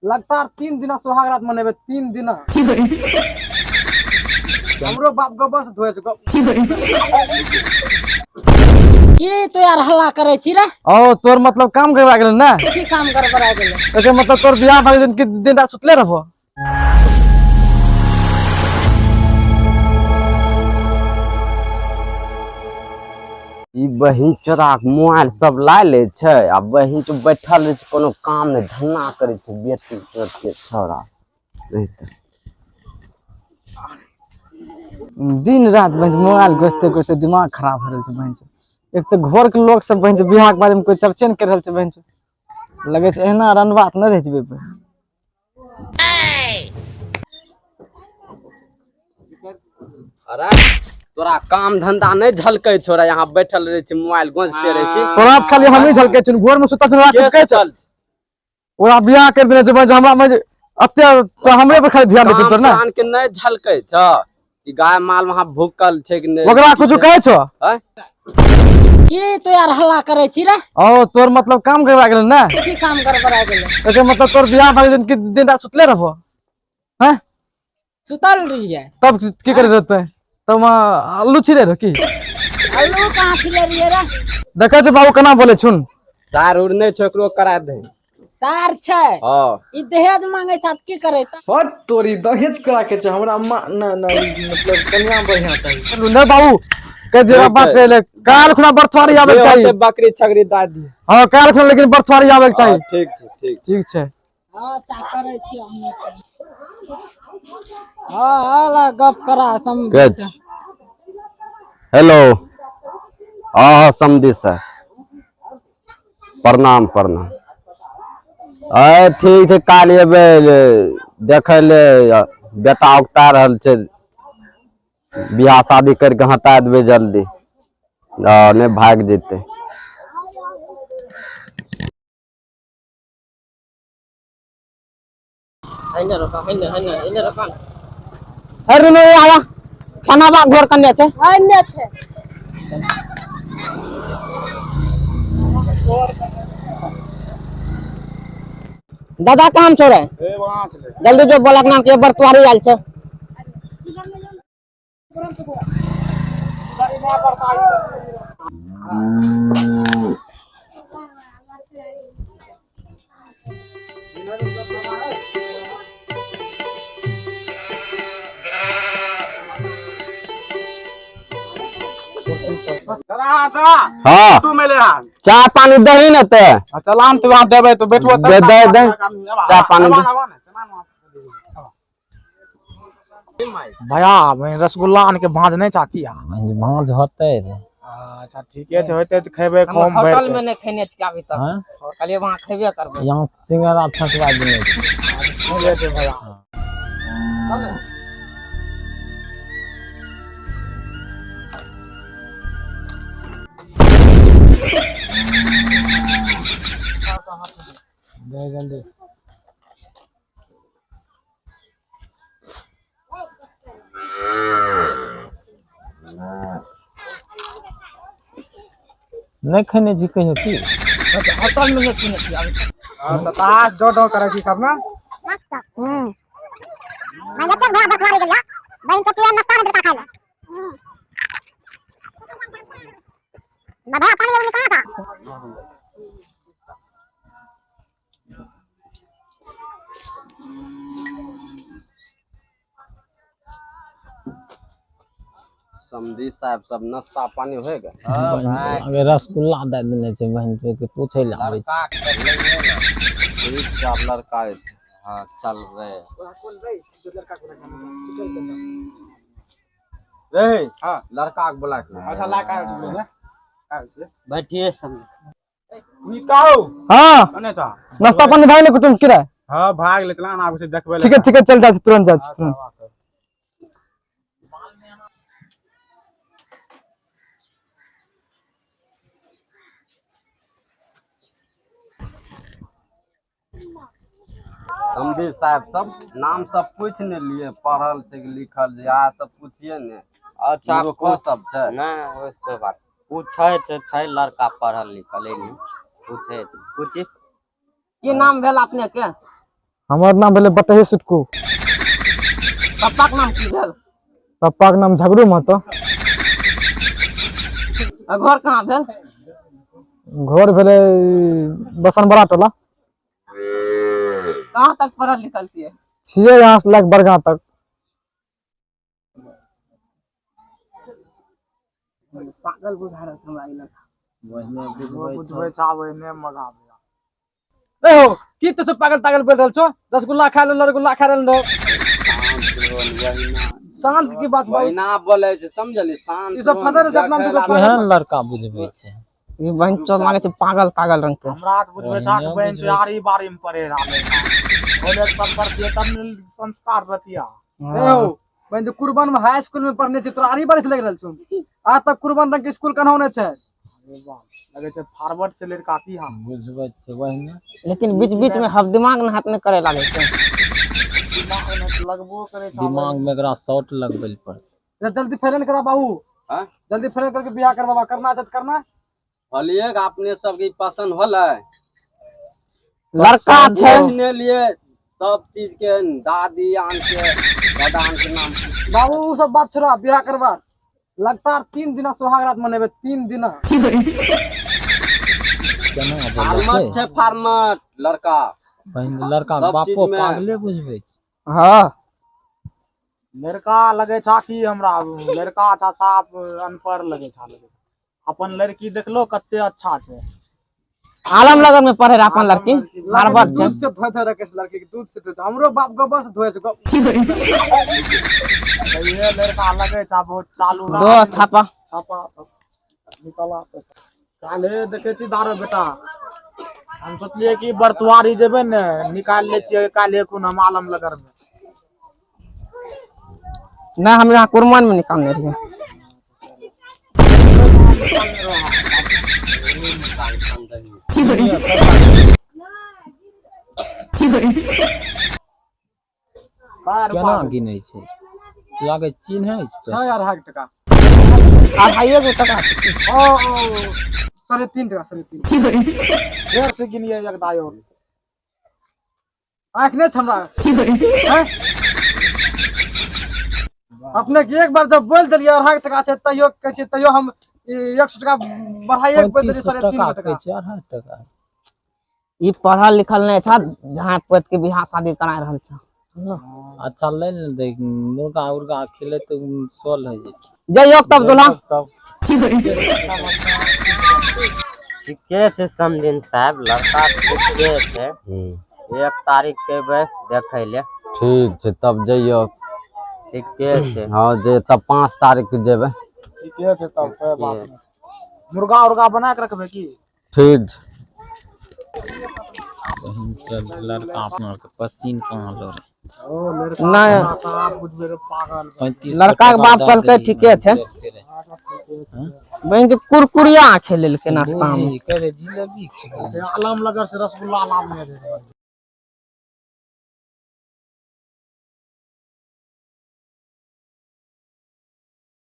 लगातार 3 दिन सुहाग रात मनेबे 3 दिन। हमरो बाप गोबर से धोए छै। की तो यार हल्ला करे छी रे? ओ तोर मतलब काम करवा गेल ना? की काम गड़बड़ा गेल? एकर मतलब तोर बियाह भए गेल कि दिन रात सुतले रहबो? ई बहिन चोरा के मोबाइल सब ला ले छै आ बहिन चो बैठल रहे छै, कोनो काम नहि धन्ना करे छै बेटी चोर के छौड़ा। नहीं तऽ दिन रात बहिन मोबाइल घुसते घुसते दिमाग खराब हो रहल छै बहिन। एक तऽ घर के लोग सब बहिन बियाह के बारे में कोई चर्चे नहि कर रहल छै बहिन। लगे छै एहना रनबात नहि रहि जेबै। अरे तोरा काम धंधा नहीं झलकै छोरा, यहाँ बैठल रहे छी मोबाइल गोंजते रहे छी। तोरा खाली हमही झलकै छौ, घर में सुतल छौ, रात के के छौ? सुतल? ओकरा बियाह कर देने छै बहिन, हमरा में एते तो हमरे पर खाली ध्यान दै छै तोर ना? काम कान के नहीं झलकै छौ कि गाय माल वहाँ भूखल छै कि नहीं? ओकरा कुछ कहै छौ? आँय? की तो यार हल्ला करे छी रे? ओ तोर मतलब काम करवा गेल ना? की काम गड़बड़ा गेल? एकर मतलब तोर बियाह भए गेल कि दिन रात सुतले रहबो? हैं? सुतल रहियै। तब की करे रहते? तब आलू छिले रह की? आलू कहाँ छिले रहियै रे? देखै छै बाबू केना बोले छुन। सार उर नहीं छै ओकरो करा दे। सार छै। हाँ। ई दहेज मांगे छै की करे? हट तोरी दहेज करा के छै हमरा मां ना ना मतलब कन्या बढ़िया चाहिए। ना बाबू के जे बात पहले काल खुना बर्थवारी आवे के चाहिए। बकरी छगरी दादी। हां काल खुना लेकिन बर्थवारी आवे के चाहिए। ठीक छै ठीक। ठीक छै। हां चा करे छी हम। हां हाला गप करा समझ। हेलो। हां समधी सर प्रणाम प्रणाम। अरे ठीक छै काल एबै देखै ले बेटा उगता रहल छै, बियाह शादी करके हटा देबै जल्दी, नहीं भाग जेतै। अरे नो आवा खाना बा घर कन्या छै? अन्य छै। दादा काम छोड़े जल्दी जो बोलक नाम के बरतवारी आयल छै। हाँ चाय पानी दही न ते चलान तो आप देबै तो बैठबो दे दे दे चाय पानी दे। भैया रसगुल्ला आन के भांज नहीं चाकी आ भांज होते रे। अच्छा ठीके छै होते त खेबे खोम भर होटल में नहीं खेने छी अभी तक। कहलिए वहां खेबे करबै। यहाँ सिंघाड़ा फसवा देने छै। ठीके छै भैया। दे जल्दी। नहीं खेने छी कहियो की? होटल में नहीं खेने छी अभी तक। अच्छा ताश डो डो करै छी सब ना? मैं जब तक घोड़ा बखवारी गेलिया बहन के नाश्ता नहीं देता खाइला। बाबा पानी वाली कहां था? समधी साहब सब नाश्ता पानी होएगा? अगर रसगुल्ला दे देने छै बहन के पूछै ले आबै छै। ठीक छै आब लड़का हां चल रे। रे हां लड़का के बुला के। अच्छा लड़का के बुला ले। बैठिए समझ। निकाओ। हां कने चा नाश्ता पानी भाग ले कुटुम की रे? हां भाग ले चला ना आबै छै देखबै ले। ठीक है ठीक है चल जा तुरंत जा तुरंत। समधी साहब सब नाम सब पूछ ने लिए, पढ़ल छै कि लिखल छै आ सब पूछिए ने। अच्छा मूर्खो सब छै। नहीं ओइसे कोई बात पूछै छै, छै लड़का पढ़ल लिखल नहीं पूछै छै। पूछी की नाम भेल अपने के? हमर नाम भेलै बटही सुटकू। पप्पा के नाम की भेल? पप्पा के नाम झगड़ू महतो। आ घर कहाँ भेल? घर भेलै बसनबड़ा टोला। कहाँ तक पढ़ल लिखल छियै? छियै यहाँ से लग बड़गांव तक। पागल बुझा रहल छै हमरा ई लड़का। बुझबै छै आब एने मजा आबै। ए हो, की तो सब पागल तागल बोल रहल छो? रसगुल्ला खा लेल, रसगुल्ला खा लेल। शांत की बात बाबू? वहिना बोलै छै, समझली? शांत। ई सब फदर छै अपना में। केहन लड़का बुझबै छै? ई बहन चोद मांगे छै पागल तागल रंग के। हमरा तऽ बुझबै छै कि बहन आरी बारी में पड़े रहले बोले सब करतिए तब ने संस्कार रतिया। ए हो बहन, जो कुर्बान में हाई स्कूल में पढ़ने छै, तोरा आरी बारी से लग रहल छौ। आज तक कुर्बान रंग के स्कूल कन्हौ नै छै। लगे छै फॉरवर्ड से लड़का की हम बुझबै छै वहिना। लेकिन बीच बीच में हम दिमाग न हाथ में करे लागे छै। दिमाग में लगबो करे छै। दिमाग में एकरा शॉट लगबै लए पड़तै। जल्दी फैलन करा बाबू। हाँ? जल्दी फैलन करके बियाह करवा, करना छै त करना। कहलिए कि अपने सबके ई पसंद होलै? लड़का छै। पूछने लिए सब चीज के, दादी आन के, दादा आन के नाम। बाबू, उ सब बात छोड़ा, बियाह करवा। लगातार 3 दिना सुहाग रात मनेबे, 3 दिना। केना बोलै फार्मर छै? छै, फार्मर लड़का। बहिन, लड़का के सब बापो चीज में। पागले बुझबै छै। हाँ। लड़का लगे छा कि हमरा लड़का अच्छा साफ अनपढ़ लगे छा। लगे अपन लड़की देखलो कते अच्छा छै। आलम लगन में पढ़े रहे अपन लड़की, हार्वर्ड छै। दूध से धोए धोए रखे छै लड़की के, दूध से धोए। हमरो बाप गोबर से धोए छै। ये लड़का लगे छा बहुत चालू। दो छापा। छापा निकाला। काल्हे देखे छी दारो बेटा, हम सोचलिए कि बरतुआरी जेबे ने, निकाल ले छियै काल्हे कोन हम आलम नगर में। ना, हम यहाँ कुरमान में निकालने रहिए। केना गिनै छै? लागै चिन्है छै। 6 अढ़ाई टका। अढ़ाइए गो टका। ओ 3.5 टका, 3.5। फेर से गिनिए एक दायो। आँख नहि छै हमरा, हैं? अपने के एक बार जब बोल देलियै 2.5 टका छै, तैयो कहै छियै, तैयो हम 100 टका बढ़ाइए के बोल देलियै। 3500 3.5 टका टका कहै छै, 2.5 टका। ई पढ़ल लिखल नहीं छै, जहाँ पोत के बियाह शादी करा रहल छै। अच्छा लै ने दे, मुर्गा उर्गा खिले तऽ सोल होइ जेतै। जइयो तब दुल्हा। तब। ठीके छै समधिन साहब, लड़का ठीके छै। 1 तारीख के एबै देखै ले। ठीक छै, तब जइयो। ठीके छै। हाँ, जे तब 5 तारीख के जेबै। ठीके छै तब, कोई बात नहीं। मुर्गा उर्गा बना के रखबे की? ठीक छै। बहिन चल, लड़का अपना के पसीन कहाँ लो? ओ लड़का नहीं। हमरा साफ बुझबे रे पागल। 3500 लड़का के टका बाप दऽ कहलकै देली, ठीके छै। देखते रहे। बहन के कुरकुरिया खेलेलकै नाश्ता में। भौजी कहे रहे जिलेबी खेबै। आलम नगर से रसगुल्ला लाबने रहे।